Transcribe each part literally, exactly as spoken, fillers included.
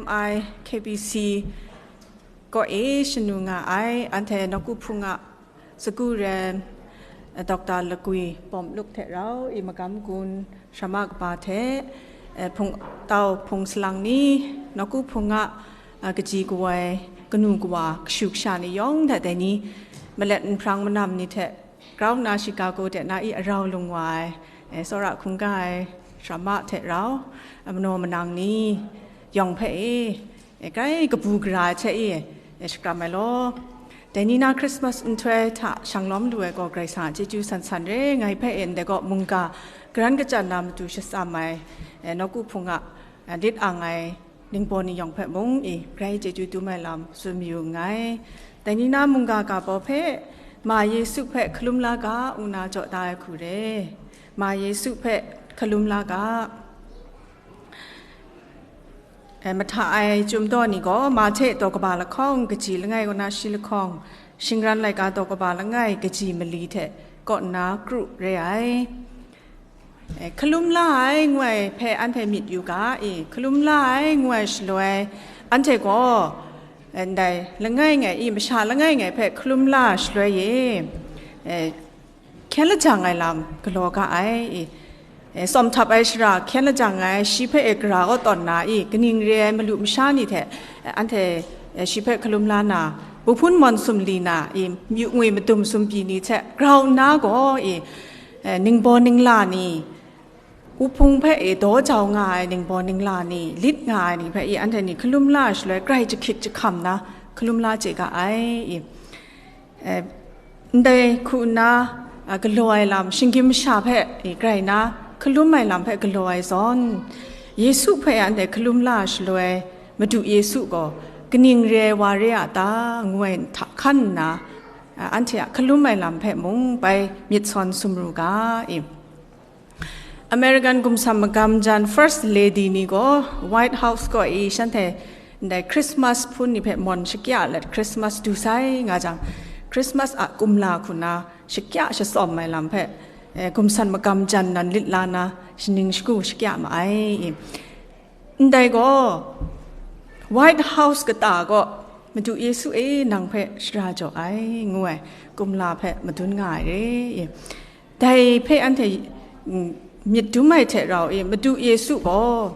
Ai K B C kaw e shanu nga ai anhte nawku hpung a sagu ren, Doctor Lagwi Pawm Luk hte rau i magam gun shrama kaba hte, eh, hpung, tau hpung salang ni, nawku hpung a, eh, kaji kawai, kanu kawa, kashu kasha ni yawng hta dai ni, malet nhprang manam ni hte, grau nna Chicago de na i arau lung wa ai, eh, tsawra hkungga ai shrama hte rau, eh, manaw manang ni yawng hpe e, eh, grai kabu gara ai hte e, eh, shakram ai law. Dai ni na Christmas nhtoi hta shanglawm lu ai gaw Karai Kasang a chyeju san san re, ngai hpe e ndai gaw mungga garan kachyan na matu shatsam ai, eh, nawku hpung a, eh, lit ang ai ningbaw ni yawng hpe mung i, grai chyeju dum ai lam tsun mayu nngai. Dai ni na mungga ga baw hpe, Ma Yesu hpe hkalum la ga, ngu na jaw da ai hku re. Ma Yesu hpe hkalum la ga. Eh, mahta ai Chyum daw ni gaw, Mahte daw kaba lahkawng, kaji langai kaw na shi lahkawng, shingran laika daw kaba langai, kaji mali hte kaw nna kru re ai. Eh, hkalum la ai ngu ai hpe anhte myit yu ga, i, hkalum la ai ngu ai shaloi, anhte gaw, eh, ndai langai ngai, i, masha langai ngai hpe hkalum la shaloi e, eh, hkyen lajang ai lam galaw ga ai, i, eh, tsawm htap ai shara hkyen lajang ai, shi hpe e gara kaw tawn na, i, kaning re ai malu masha ni hte, eh, anhte, eh, shi hpe hkalum la na, buhpun mawn sumli na, i, myu ngwi madum sumpyi ni hte grau nna gaw, i, eh, ningbaw ningla ni, wuhpung hpe e daw jau nga ai ningbaw ningla ni, lit nga ai ni hpe i anhte ni hkalum la shaloi, grai jahkyit jahkam na hkalum la chye ga ai. I, eh, ndai hku nna, a, galaw ai lam, shinggyim masha hpe i grai na hkalum ai lam hpe galaw ai zawn, Yesu hpe anhte hkalum la shaloi, Madu Yesu gaw kaning re ai wa re a ta, ngu ai hta hkan nna, a, anhte a hkalum ai lam hpe mung bai myit sawn sumru ga. I, American gumsam magam jan First Lady ni gaw White House kaw i shanhte ndai Christmas hpun ni hpe mawn shakya let Christmas du sai nga jang, Christmas a kumla hku na shakya shatsawm ai lam hpe, eh, gumsam magam jan nan lit la na shaning shagu shakya ma ai. Ndai gaw White House kata gaw, Madu Yesu e, nang hpe shara jaw ai, ngu ai kumla hpe madun nga ai re. Dai hpe anhte, mm, myit dum ai hte rau i, Madu Yesu gaw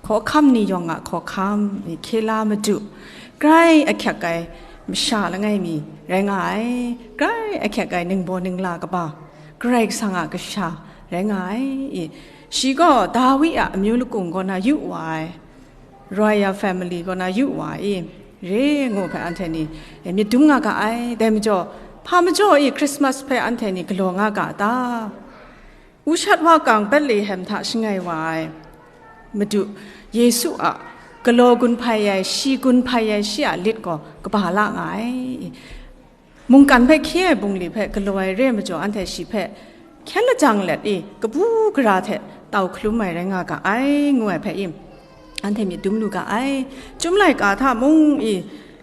hkawhkam ni yawng a hkawhkam, i, hkye la Madu, grai ahkyak ai masha langai mi rai nga ai, grai ahkyak ai ningbaw ningla kaba, Karai Kasang a kasha rai nga ai, i, shi gaw Dawi a amyu lakung kaw na yu wa ai, Royal Family kaw na yu wa i, re ngu hpe anhte ni, e, myit dum nga ga ai. Dai majaw, hpa majaw i Christmas hpe anhte ni galaw nga ga ta? Ushat wakang Betlehem hta shangai wa ai Madu Yesu a galaw gun hpai ai, shi gun hpai ai shi a lit gaw kaba la nga ai. Mungkan hpe hkye ai bungli hpe galaw ai re ai majaw, anhte shi hpe hkyen lajang let i, kabu gara hte tau hkalum ai rai nga ga ai, ngu ai hpe i, anhte myit dum lu ga ai. Chyum laika hta mung i,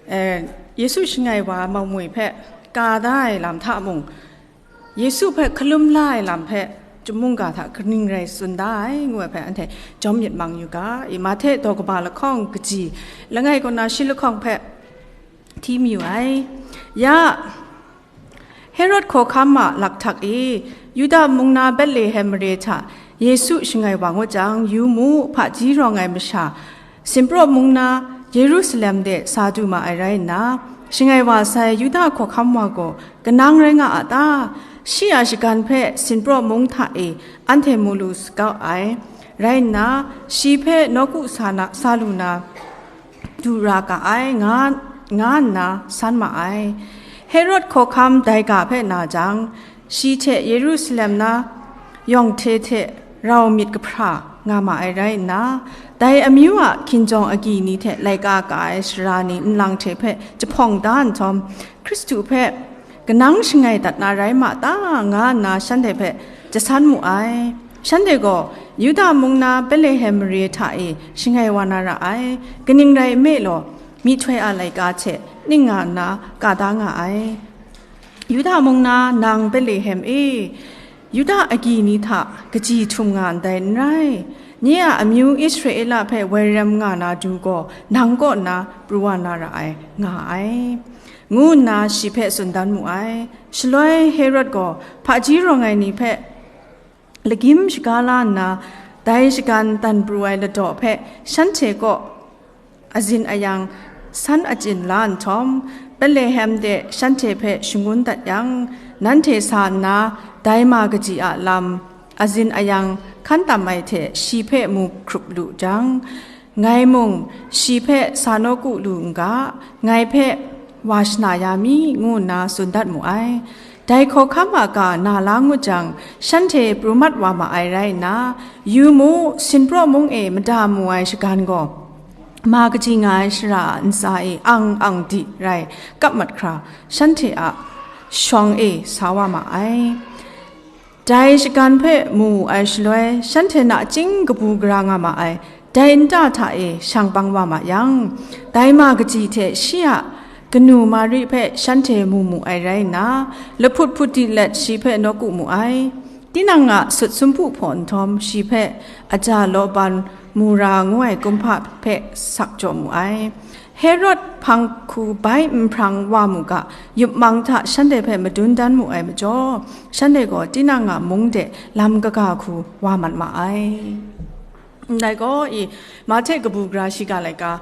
eh, Yesu shangai wa ai maumwi hpe ka da ai lam hta mung, Yesu hpe hkalum la ai lam hpe Chyum mungga hta kaning rai tsun da ai, ngu ai hpe anhte jawm myit mang yu ga. I, Mahte daw kaba lahkawng kaji langai kaw na shi lahkawng hpe hti mayu ai. Ya, Herod hkawhkam a lakhtak e, Yuda mung na Betlehem mare hta Yesu shangai wa ngut jang, yu mu, hpaji rawng ai masha, Sinpraw mung na Yerusalem de sa du ma ai rai nna, shangai wa sai Yuda hkawhkam wa gaw kanang rai nga a ta? Shi a shagan hpe Sinpraw mung hta e anhte mu lu sakau ai, rai nna, shi hpe nawku sa na, sa lu na, du ra ga ai, nga, nga nna san ma ai. Herod hkawhkam dai ga hpe na jang, shi hte Yerusalem na yawng hte hte rau myit kahpra nga ma ai rai nna, dai amyu a hkinjawng agyi ni hte laika ka ai sara ni nlang hte hpe jahpawng da nhtawm, Hkristu hpe kanang shangai dat na rai ma ta, nga nna shanhte hpe jasan mu ai. Shanhte gaw Yuda mung na Betlehem mare hta e shangai wa na ra ai. Kaning rai nme law, myihtoi a laika hte ning nga nna ka da nga ai. Yuda mung na nang Betlehem e, Yuda agyi ni hta kaji htum nga ndai n rai. Nye a amyu Israela hpe woi rem nga na du gaw nang kaw na pru wa na ra ai, nga ai, ngu nna shi hpe tsun dan mu ai. Shaloi Herod gaw hpaji rawng ai ni hpe lagyim shaga la nna, dai shagan dan pru ai ladaw hpe shanhte kaw azin ayang san achyin la nhtawm, Betlehem de shanhte hpe shangun dat yang, nanhte sa nna, dai ma kaji a lam azin ayang hkan tam ai hte shi hpe mu hkrup lu jang, ngai mung shi hpe sa nawku lu n ga, ngai hpe wa shana ya mi, ngu nna tsun dat mu ai. Dai hkawhkam a ga na la ngut jang, shanhte pru mat wa ma ai rai nna, yu mu, Sinpraw mung e mada mu ai shagan gaw, ma kaji nga ai shara a ntsa e ang ang di rai kap mat hkra, shanhte a shawng e sa wa ma ai. Dai shagan hpe mu wu ai shaloi, shanhte nachying kabu gara nga ma ai. Dai nta hta e shang bang wa ma yang, dai ma kaji hte shi a kanu Mari hpe shanhte mu mu ai rai nna, lahput hput di let shi hpe nawku mu ai. Tinang a sut sumpu hpaw nhtawm, shi hpe aja lawban mura ngu ai kumhpa hpe sak jaw mu ai. Herod hpang hku bai nhprang wa mu ga, yup mang hta shanhte hpe madun dan mu ai majaw, shanhte gaw tinang a mung de lam kaga hku wa mat ma ai. Ndai gaw i, Mahte kabu gara shiga laika,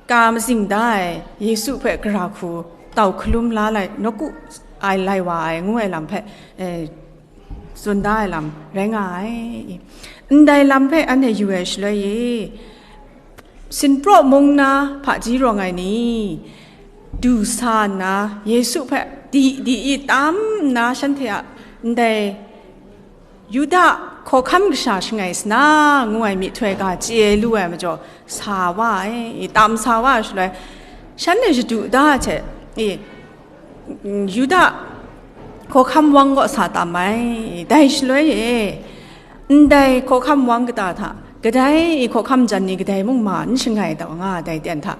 ka matsing da ai Yesu hpe gara hku tau hkalum la lai, nawku ai lai wa ai ngu ai lam hpe, eh, tsun da ai lam rai nga ai. Ndai lam hpe anhte yu ai shaloi e, Sinpraw mung na hpaji rawng ai ni, du sa nna, Yesu hpe di di i tam nna, shanhte a ndai Yuda hkawhkam kasha shangai sana ngu ai myihtoi ga chye lu ai majaw, sa wa ai, i tam sa wa ai shaloi, shanhte shadu da ai hte, i, Yuda hkawhkam wang kaw sa tam ai, dai shaloi e, ndai hkawhkam wang kata hta, kadai i hkawhkam jan ni kadai mung ma n shangai taw nga ai dai ten hta,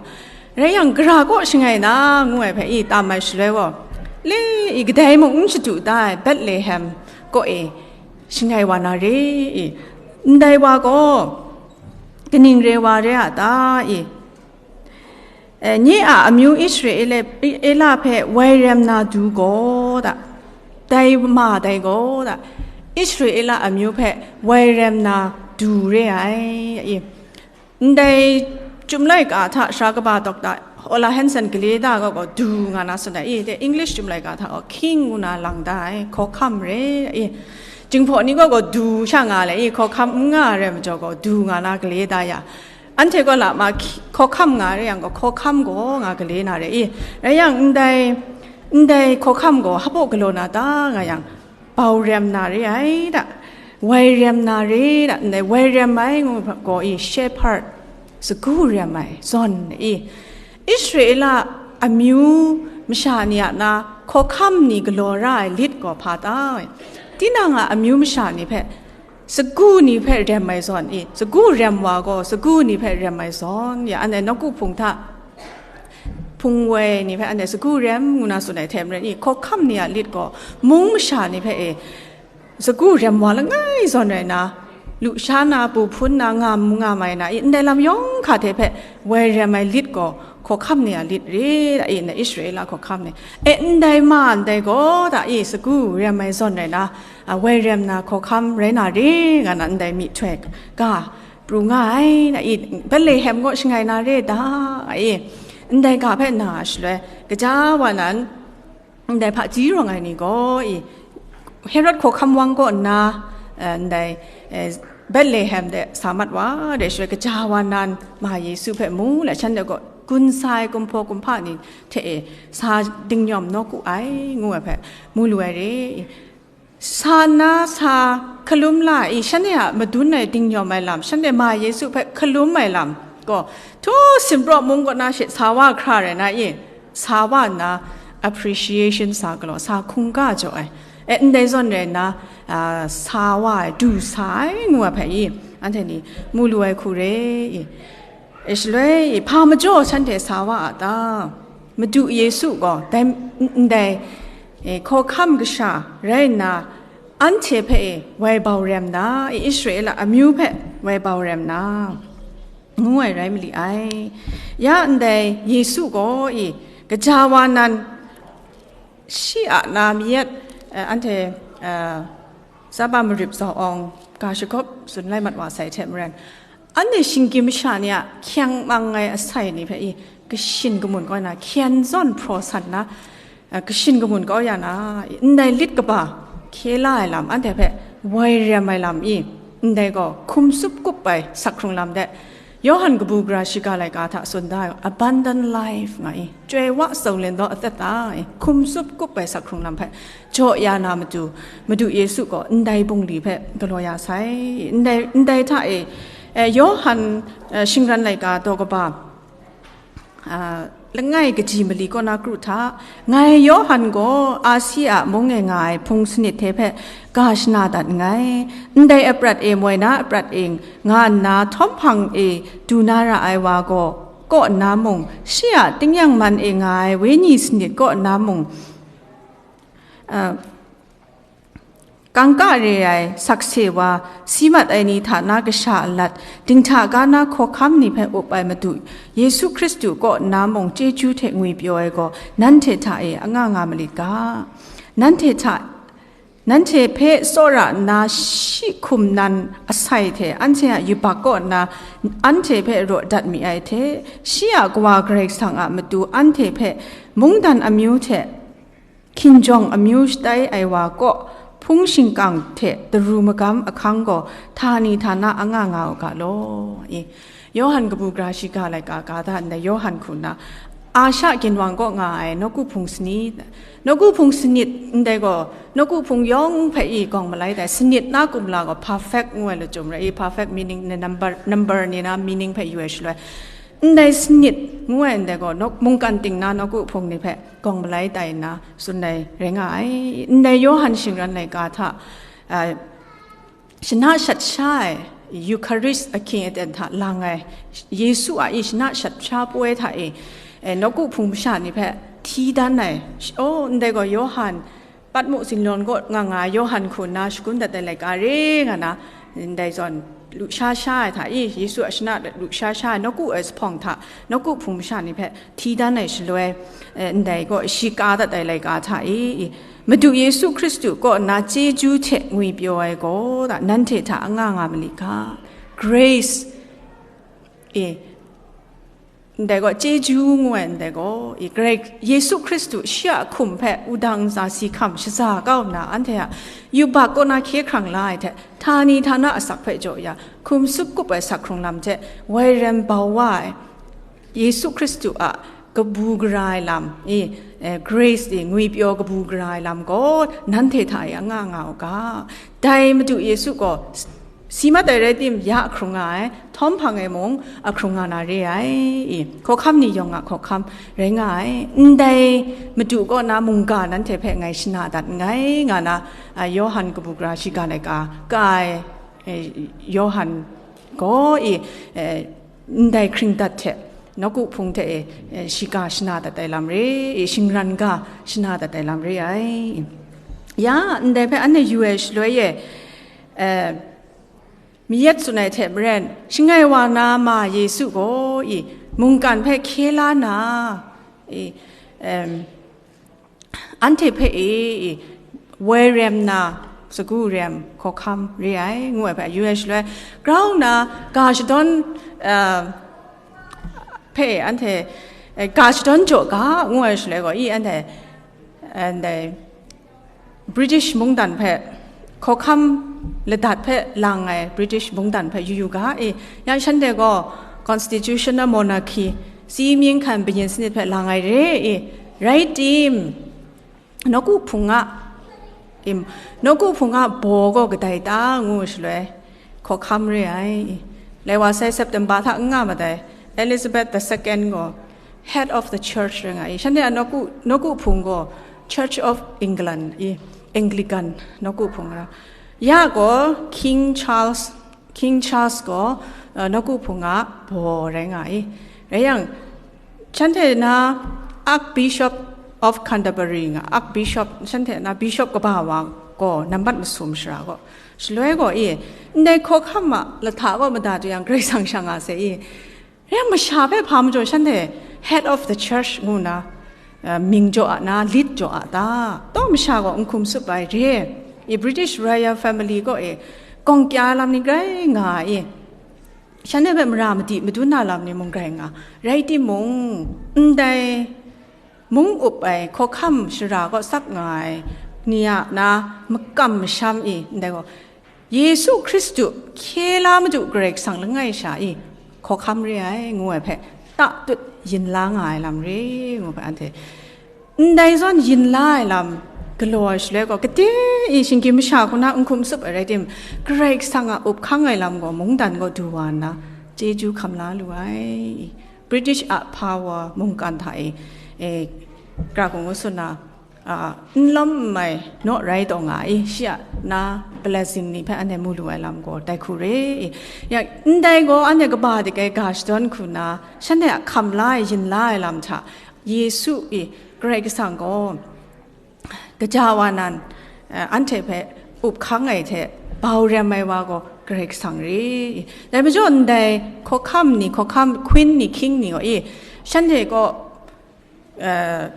rai yang gara kaw shangai na ngu ai hpe i tam ai shaloi gaw, le i kadai mung n shadu da ai Betlehem kaw e shangai wa na re i, ndai wa gaw kaning re wa re a ta i, Eh, nye a amyu Israela hpe woi rem na du gaw da, dai ma dai gaw da, Israela amyu hpe woi rem na du re ai, i, ndai Chyum laika hta sara kaba dawk da, Ola Hansen gale da gaw gaw du nga na tsun ai, i, de English Chyum laika hta gaw king ngu na lang da ai, hkawhkam re, i, Jinghpaw ni gaw gaw du sha nga le, i, hkawhkam n nga ai rai majaw gaw du nga na gale da ya. Anhte gaw lama hki-, hkawhkam nga re yang gaw, hkawhkam gaw nga gale na re i, rai yang ndai, ndai hkawhkam gaw hpaw galaw na ta nga yang, bau rem na re ai da, woi rem na re da, ndai woi rem ai ngu gaw i, shepherd, sagu rem ai zawn i, Israela amyu masha ni a na hkawhkam ni galaw ra ai lit gaw hpa ta? Tinang a amyu masha ni hpe, sagu ni hpe rem ai zawn i, sagu rem wa gaw, sagu ni hpe rem ai zawn ya, anhte nawku hpung hta, hpung woi ni hpe anhte sagu rem ngu na tsun ai hte maren i, hkawhkam ni a lit gaw, mung masha ni hpe e, sagu rem wa langai zawn rai na, lusha na, pu hpun na, ngam, ngam ai na, i, ndai lam yawng hka hte hpe woi rem ai lit gaw, hkawhkam ni a lit re, da i, na Israela hkawhkam ni. E, ndai ma ndai gaw, da i, sagu rem ai zawn rai na, a, woi rem na hkawhkam rai na re, nga na ndai myihtoi ga pru nga ai, na i, Betlehem gaw shangai na re da, i, ndai ga hpe na shaloi, kaja wa nan, ndai hpaji rawng ai ni gaw, i, Herod hkawhkam wang kaw nna, eh, ndai, eh, Betlehem de sa mat wa, dai shaloi kaja wa nan ma Yesu hpe mu let, shanhte gaw gun sa ai kumhpaw kumhpa ni hte e sa dingnyawm nawku ai, ngu ai hpe mu lu ai re. Sa nna sa hkalum la i, shanhte a madun ai dingnyawm ai lam, shanhte ma Yesu hpe hkalum ai lam gaw, htu Sinpraw mung kaw na she sa wa hkra rai na i, sa wa nna appreciation sa galaw, sa hkungga jaw ai. E, ndai zawn rai nna, a, sa wa ai, du sa ai ngu ai hpe i, anhte ni mu lu ai hku re i. E, shaloi, hpa majaw shanhte sa wa a ta? Madu Yesu gaw dai, n-, ndai, e, hkawhkam kasha rai nna, anhte hpe e woi bau rem na, e, Israela amyu hpe woi bau rem na, ngu ai rai mali ai. Ya ndai Yesu gaw i, kaja wa nan, shi a na mi yet, eh, anhte, eh, Saba Marip Zau Awng ga shagawp tsun lai mat wa sai hte maren, anhte shinggyim masha ni a hkyang mang ai asai ni hpe i, kashin kamun kau na, hkyen zawn hpraw san na, eh, kashin kamun kau ya na, ndai lit kaba hkye la ai lam, anhte hpe woi rem ai lam i, ndai gaw hkum tsup kup ai sak hkrung lam de, Yawhan kabu gara shiga laika hta tsun da ai abundant life nga i, Chyoi wa tsawng len daw atet ta i, hkum tsup kup ai sak hkrung lam hpe jaw ya na matu, Madu Yesu gaw ndai bungli hpe galaw ya sai. Ndai, ndai hta e, eh, Yawhan, eh, shingran laika daw kaba, ah, langai kaji mali kaw na kru hta, ngai Yawhan gaw Asia mung e nga ai hpung sanit hte hpe ga shana dat nngai. Ndai aprat e moi na aprat e nga nna, htawm hpang e du na ra ai wa gaw, kaw nna mung, shi a tingnyang man e nga ai wenyi sanit kaw nna mung, ah, kangka re ai sakse wa, si mat ai ni hta na kasha alat, dinghta ga na hkawhkam ni hpe up ai Madu Yesu Hkristu kaw nna mung chyeju hte ngwipyaw ai gaw, nanhte hta e anga nga malit ga. Nanhte hta, nanhte hpe tsawra nna shi hkum nan asai hte anhte a yubak kaw nna anhte hpe raw dat mi ai hte, shi a Kawa Karai Kasang a matu anhte hpe mungdan amyu hte hkinjawng amyu shatai ai wa kaw hpung shingkang hte daru magam ahkang gaw htani htana anga nga u ga law. I, Yawhan kabu gara shiga laika ga da ndai Yawhan hku nna, Asha ginwang kaw nga ai nawku hpung sanit, nawku hpung sanit ndai gaw, nawku hpung yawng hpe i gawng malai dai, sanit na kumla gaw perfect ngu ai lachyum rai i, perfect meaning ni number, number ni na meaning hpe yu ai shaloi, ndai sanit ngu ai ndai gaw, nawk-, mungkan ting na nawku hpung ni hpe gawng malai tai nna tsun ai rai nga ai. Ndai Yawhan shingran laika hta, ah, shana shat sha ai, Eucharist ahkying aten hta lang ai, Yesu a i shana shat sha poi hta e, eh, nawku hpung masha ni hpe hti dan ai, sh-, oh, ndai gaw Yawhan, Patmu zinlawn kaw nga nga ai Yawhan hku nna shagun dat ai laika re nga na, ndai zawn lusha sha ai hta i, Yesu a shana lusha sha ai nawku ai zuphpawng hta, nawku hpung masha ni hpe hti dan ai shaloi, eh, ndai gaw shi ka dat ai laika hta i, i, Madu Yesu Hkristu kaw nna chyeju hte ngwipyaw ai gaw, da, nanhte hta anga nga mali ga. Grace, e, ndai gaw chyeju ngu ai ndai gaw, i, Karai Yesu Hkristu shi a hkum hpe wudang ntsa si hkam shaza kau nna, anhte a yubak kaw na hkye hkrang la ai hte, htani htana asak hpe jaw ya, hkum tsup kup ai sak hkrung lam hte woi rem bau wa ai, Yesu Hkristu a kabu gara ai lam, i, eh, grace, i, ngwipyaw kabu gara ai lam gaw, nanhte hta e anga nga u ga. Dai Madu Yesu gaw s-, si mat ai rai tim, ya ahkrung nga ai, htawm hpang e mung ahkrung nga na re ai, i, hkawhkam ni yawng a hkawhkam rai nga ai. Ndai Madu kaw na mungga nanhte hpe ngai shana dat nngai, nga na, a, Yawhan kabu gara shiga laika ka ai, e, Yawhan gaw, i, e, ndai hkring dat hte, nawku hpung hte e, e, shiga shana dat ai lam re, e, shingran ga shana dat ai lam re ai. Ya, ndai hpe anhte yu ai shaloi e, e, mi yet tsun ai hte maren, shangai wa na ma Yesu gaw, i, mungkan hpe hkye la na, i, em, anhte hpe e, e, woi rem na, sagu rem, hkawhkam re ai, ngu ai hpe yu ai shaloi, grau nna ga shadawn, eh, hpe anhte, eh, ga shadawn jaw ga, ngu ai shaloi gaw, i anhte, eh, ndai British mungdan hpe, hkawhkam ladat hpe lang ai British mungdan hpe yu yu ga, i, ya shanhte gaw constitutional monarchy, si mying hkan byin sanit hpe lang ai re, i, rai tim, nawku hpung a, im, nawku hpung a baw gaw kadai ta ngu shaloi, hkawhkam re ai. Lai wa sai September hta n nga mat ai, Elizabeth the second gaw head of the church rai nga ai. Shanhte a nawku, nawku hpung gaw Church of England i, Anglican nawku hpung ra. Ya gaw King Charles, King Charles gaw, uh, nawku hpung a baw rai nga ai. Rai yang, shanhte na Archbishop of Canterbury nga, Archbishop, shanhte na Bishop kaba wa gaw nambat masum shara gaw, shaloi gaw i, ndai hkawhkam a lahta gaw mada tu yang, Karai Kasang sha nga sai i, yang masha hpe hpa majaw shanhte head of the church ngu na, uh, mying jaw a na, lit jaw a ta? Taw masha gaw n hkum tsup ai re. I British royal family gaw e, gawng kya lam ni grai nga ai i, shanhte hpe mara madi madun na lam ni mung grai nga. Rai timung, ndai mung up ai hkawhkam shara kaw sak nga ai ni a na makam masham i, ndai gaw, Yesu Hkristu hkye la Madu Karai Kasang langai sha i hkawhkam re ai, ngu ai hpe tatut yin la nga ai lam re, ngu hpe anhte ndai zawn yin la ai lam galaw ai shaloi gaw, kade i shinggyim masha hku na n hkum tsup ai rai tim, Karai Kasang a up hkang ai lam gaw mungdan gaw du wa nna, chyeju hkam la lu ai. British a power mungkan hta e, e, kra hku ngu tsun na, a, n lawm n mai naw rai taw nga i, shi a na blessing ni hpe anhte mu lu ai lam gaw dai hku re i. Ya, ndai gaw anhte kaba dik ai ga shadawn hku na, shanhte a hkam la ai, yin la ai lam hta, Yesu i, Karai Kasang gaw, kaja wa nan, eh, anhte hpe up hkang ai hte bau rem ai wa gaw Karai Kasang re. Dai majaw ndai hkawhkam ni, hkawhkam queen ni, king ni gaw i, shanhte gaw, eh,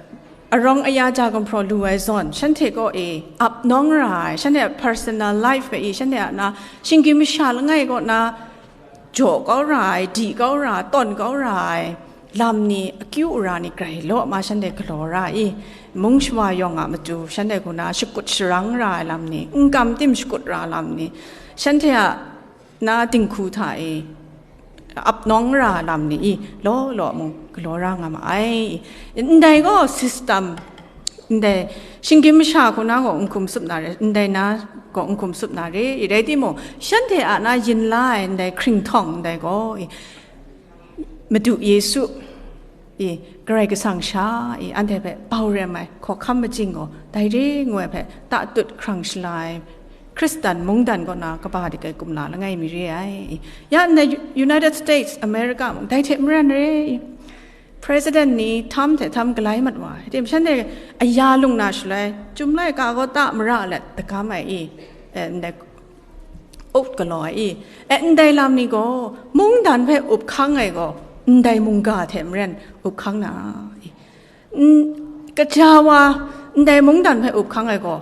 arawng aya ja gumhpraw lu ai zawn, shanhte gaw e ap nawng ra ai, shanhte a personal life hpe i, shanhte a na, shinggyim masha langai kaw na, jaw kau ra ai, di kau ra, tawn kau ra ai lam ni, akyu ara ni grai law ma shanhte galaw ra i, mung shawa yawng a matu shanhte hku na shakut sharang ra ai lam ni, n kam tim shakut ra lam ni, shanhte a na dinghku hta e ap nawng ra lam ni i, law law mung galaw ra nga ma ai. Ndai gaw system, ndai shinggyim masha hku na gaw n hkum tsup na re, ndai na gaw n hkum tsup na re i, rai timung, shanhte a na yin la ai ndai hkringhtawng ndai gaw i, Madu Yesu i, Karai Kasang sha i, anhte hpe bau rem ai hkawhkam majing gaw dai re ngu ai hpe tatut hkrang shala ai Hkristan mungdan kaw na kaba dik ai kumla langai mi re ai. Ya ndai United States, America mung dai hte maren re i, President ni htam hte htam galai mat wa ai. Tim shanhte aya lung na shaloi, Chyum laika gaw ta mara let dagam ai i, eh, ndai up galaw ai i, eh, ndai lam ni gaw mungdan hpe up hkang ai gaw, ndai mungga hte maren up hkang na i, n-, kaja wa ndai mungdan hpe up hkang ai gaw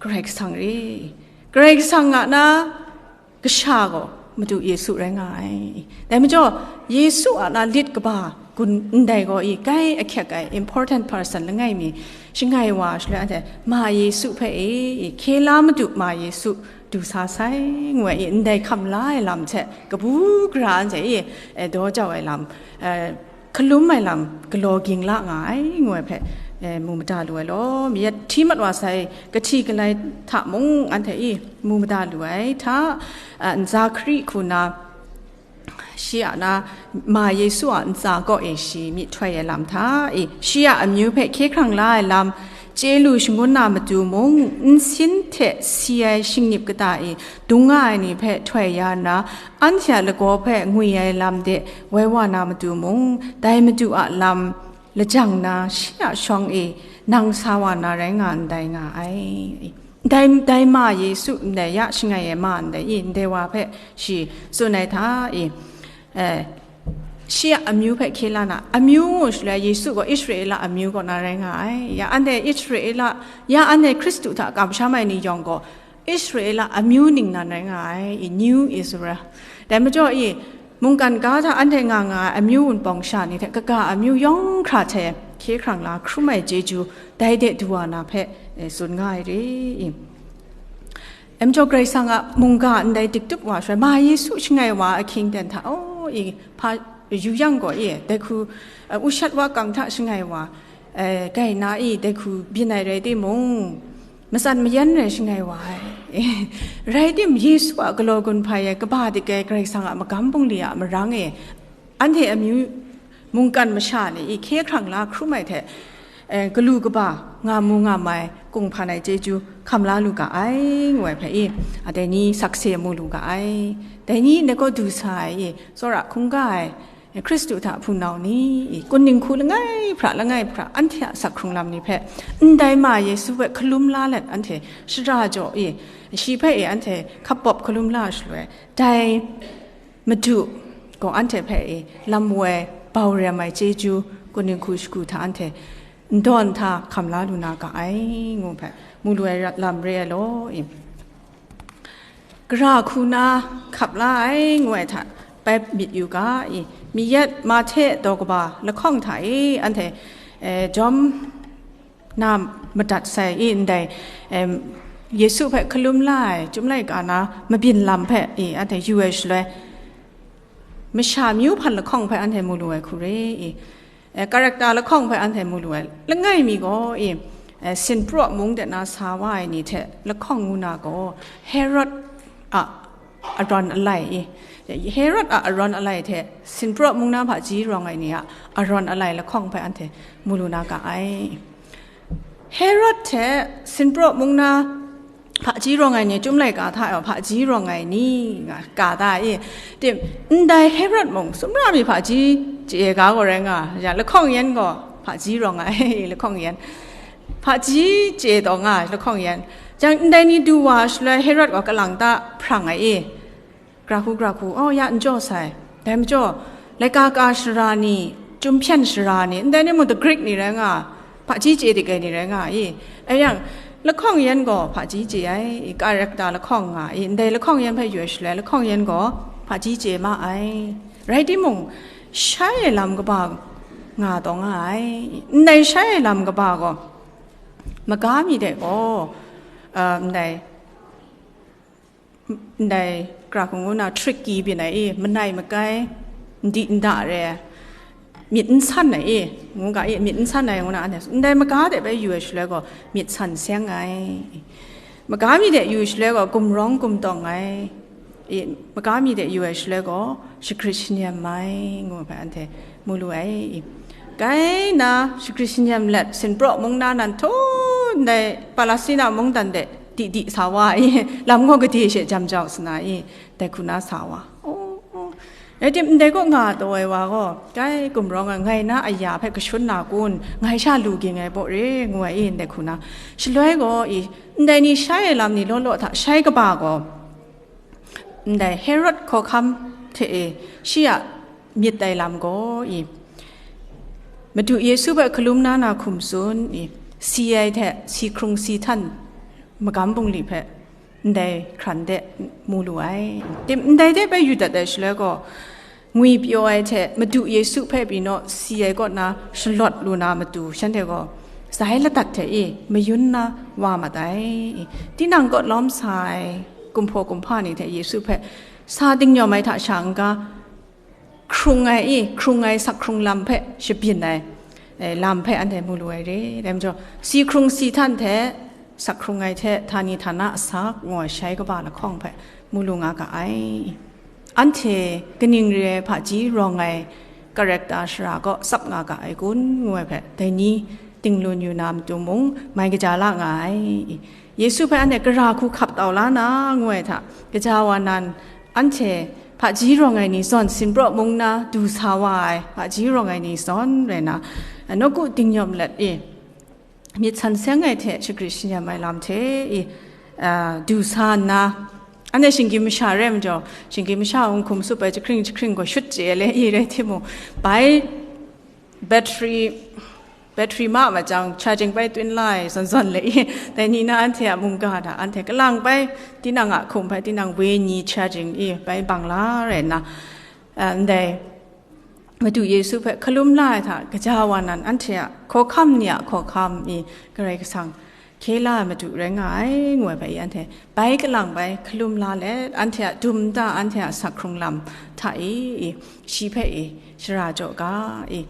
Karai Kasang re. Karai Kasang a na kasha gaw Madu Yesu rai nga ai. Dai majaw, Yesu a na lit kaba gun ndai gaw i, grai ahkyek ai important person langai mi shangai wa shaloi, anhte ma Yesu hpe e, i, hkye la Madu ma Yesu du sa sai, ngu ai i, ndai hkam la ai lam hte kabu gara anhte i, e, daw jau ai lam, e, hkalum ai lam galaw ging la nga ai, ngu ai hpe, e, mu mada lu ai law, mayat hti mat wa sai, kahti kalai hta mung anhte i mu mada lu ai hta, a, ntsa hkri hku na, shi a na, ma Yesu a ntsa kaw e shi myihtoi ai lam hta i, shi a amyu hpe hkye hkrang la ai lam, chye lu shangun na matu mung, nsin hte si ai shingnip kata e dung nga ai ni hpe htoi ya nna, anhte a lagaw hpe ngwi ai lam de woi wa na matu mung, dai Madu a lam lajang na shi a shawng e nang sa wa na rai nga ndai nga ai. Dai, dai ma Yesu ndai ya shangai ai ma ndai i, ndai wa hpe shi tsun ai hta i, eh, shi a amyu hpe hkye la na, amyu ngu shaloi Yesu gaw Israela amyu kaw na rai nga ai. Ya anhte Israela, ya anhte Hkristu hta kamsham ai ni yawng gaw Israela amyu ningnan rai nga ai, i, New Israel. Dai majaw i, mungkan ga hta anhte nga nga ai amyu wunpawng sha ni hte kaga amyu yawng hkra hte hkye hkrang la hkrum ai chyeju dai de du wa na hpe, e, tsun nga ai re i. Em jaw Karai Kasang a mungga ndai diktup wa shaloi, ma Yesu shangai wa ahkying ten hta, o, i, hpa yu yang gaw i, dai hku, e, ushat wa kang hta shangai wa, e, grai na i, dai hku byin ai rai timung, matsan mayan rai shangai wa ai. Rai tim, Yesu a galaw gun hpai ai, kaba dik ai Karai Kasang a magam bungli a marang e, anhte amyu mungkan masha ni i hkye hkrang la hkrum ai hte, eh, galu kaba nga mu nga mai kunghpan ai chyeju hkam la lu ga ai, ngu ai hpe i, a, dai ni sakse mu lu ga ai. Dai ni ndai gaw du sa ai i, tsawra hkungga ai, Hkristu hta hpunau ni, i, kunning hku langai hpra langai hpra anhte a sak hkrung lam ni hpe, ndai ma Yesu hpe hkalum la let anhte shara jaw i, shi hpe i anhte hkap pawp hkalum la shaloi, dai Madu gaw anhte hpe i lam woi bau rem ai chyeju kunning hku shagu hta anhte ndawn hta hkam la lu na ga ai, ngu hpe mu lu ai ra-, lam re ai law, i, gara hku na hkap la ai, ngu ai hta bai myit yu ga, i, mi yet Mahte daw kaba lahkawng hta i, anhte, eh, jawm na madat sai i, ndai, em, Yesu hpe hkalum la ai Chyum laika na mabyin lam hpe i, anhte yu ai shaloi, masha myu hpan lahkawng hpe anhte mu lu ai hku re i, eh, character lahkawng hpe anhte mu lu ai. Langai mi gaw i, eh, Sinpraw mung de na sa wa ai ni hte lahkawng ngu na gaw, Herod a arawn alai i, Herod a arawn alai hte Sinpraw mung na hpaji rawng ai ni a arawn alai lahkawng hpe anhte mu lu na ga ai. Herod hte Sinpraw mung na hpaji rawng ai ni Chyum laika hta e hpaji rawng ai ni nga ga da i? Tim, ndai Herod mung sumra mi hpaji chye ga gaw rai nga, ya, lahkawng yan gaw hpaji rawng ai, lahkawng yan. Hpaji chye taw nga ai, lahkawng yan. Jang, ndai ni du wa shaloi Herod gaw kalang ta hprang ai i? Gara hku, gara hku, oh, ya n jaw sai. Dai majaw, laika ka shara ni, Chyum hpyen shara ni, ndai ni mung the Greek ni rai nga, hpaji chye dik ai ni rai nga i. Ai yang, lahkawng yan gaw hpaji chye ai, i, character lahkawng nga i, ndai lahkawng yan hpe yu ai shaloi, lahkawng yan gaw hpaji chye ma ai. Rai timung, shai ai lam kaba nga taw nga ai. Ndai shai ai lam kaba gaw, maga mi de gaw, uh, ndai, ndai gara hku ngu na tricky byin ai i, manai makai, n di n da re, myit n san ai i, ngu ga i, myit n san ai ngu na, anhte ndai maga de bai yu ai shaloi gaw, myit san seng ai. Maga mi de yu shaloi gaw, gumrawng gumtawng ai i, maga mi de yu ai shaloi gaw, shagrit shanyem ai, ngu hpe anhte mu lu ai i. Kai na shagrit shanyem let, Sinpraw mung na nan htaw ndai Palestina mungdan de di di sa wa i, lam gaw gade she jam jau sa na i, dai hku na sa wa. Oh, oh. Rai tim, ndai kaw nga taw ai wa gaw, kai gumrawng ai, ngai na aya hpe kashun na kun, ngai sha lu ging ai baw re, ngu ai i, ndai hku na. Shaloi gaw i, ndai ni shai ai lam ni law law hta shai kaba gaw, ndai Herod hkawhkam hte e shi a myit ai lam gaw i, Madu Yesu hpe hkalum na na hkum tsun i, si ai hte si hkrung si htan magam bungli hpe ndai hkran de mu lu ai. Tim, ndai de bai yu dat ai shaloi gaw, ngwi pyaw ai hte Madu Yesu hpe pyi naw si ai kaw na shalawt lu na matu, shanhte gaw zai ladat hte i mayun na wa mat ai. Tinang kaw lawm sa ai kumhpaw kumhpa ni hte Yesu hpe sa dingnyawm ai hta sha n-ga, hkrung ai i, hkrung ai sak hkrung lam hpe shabyin ai, eh, lam hpe anhte mu lu ai re. Dai majaw, si hkrung si htan hte sak hkrung ai hte htani htana asak ngu ai shai kaba lahkawng hpe mu lu nga ga ai. Anhte kaning re ai hpaji rawng ai character shara kaw tsap nga ga ai kun, ngu ai hpe, dai ni tinglun yu na matu mung mai kaja la nga ai. Yesu hpe anhte gara hku hkap tau la na, ngu ai hta, kaja wa nan, anhte hpaji rawng ai ni zawn Sinpraw mung na du sa wa ai hpaji rawng ai ni zawn rai na, nawku dingnyawm let i, myit san seng ai hte shagrit shanyam ai lam hte i, a, du sa nna, anhte shinggyim masha rai majaw, shinggyim masha a hkum tsup ai jahkring jahkring gaw shut chye ai le i rai timung, bai battery, battery ma machyang charging bai tun la ai zawn zawn le i, dai ni na anhte a mungga hta, anhte kalang bai, tinang a hkum bai, tinang wenyi charging i bai bang la rai nna, a, ndai Madu Yesu hpe hkalum la ai hta kaja wa nan, anhte a hkawhkam ni a hkawhkam i, Karai Kasang hkye la ai Madu rai nga ai, ngu ai hpe i, anhte bai kalang bai hkalum la let, anhte a dum nta, anhte a sak hkrung lam hta i, i, shi hpe i, shara jaw ga i,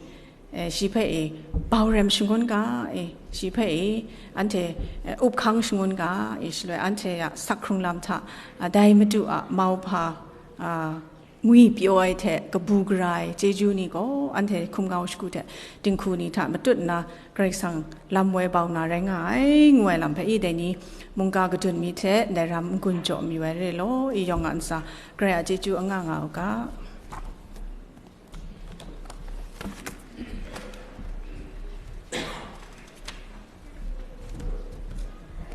e, shi hpe i, bau rem shangun ga i, shi hpe i, anhte, e, up hkang shangun ga i, shaloi anhte a sak hkrung lam hta, a, dai Madu a mauhpa, a, ngwi pyaw ai hte kabu gara ai chyeju ni gaw, anhte hkum kau shagu hte dinghku ni hta matut nna, Karai Kasang lam woi bau na rai nga ai, ngu ai lam hpe i, dai ni mungga kadun mi hte ndai ram n-gun jaw mayu ai re law, i yawng a ntsa Karai a chyeju anga nga u ga.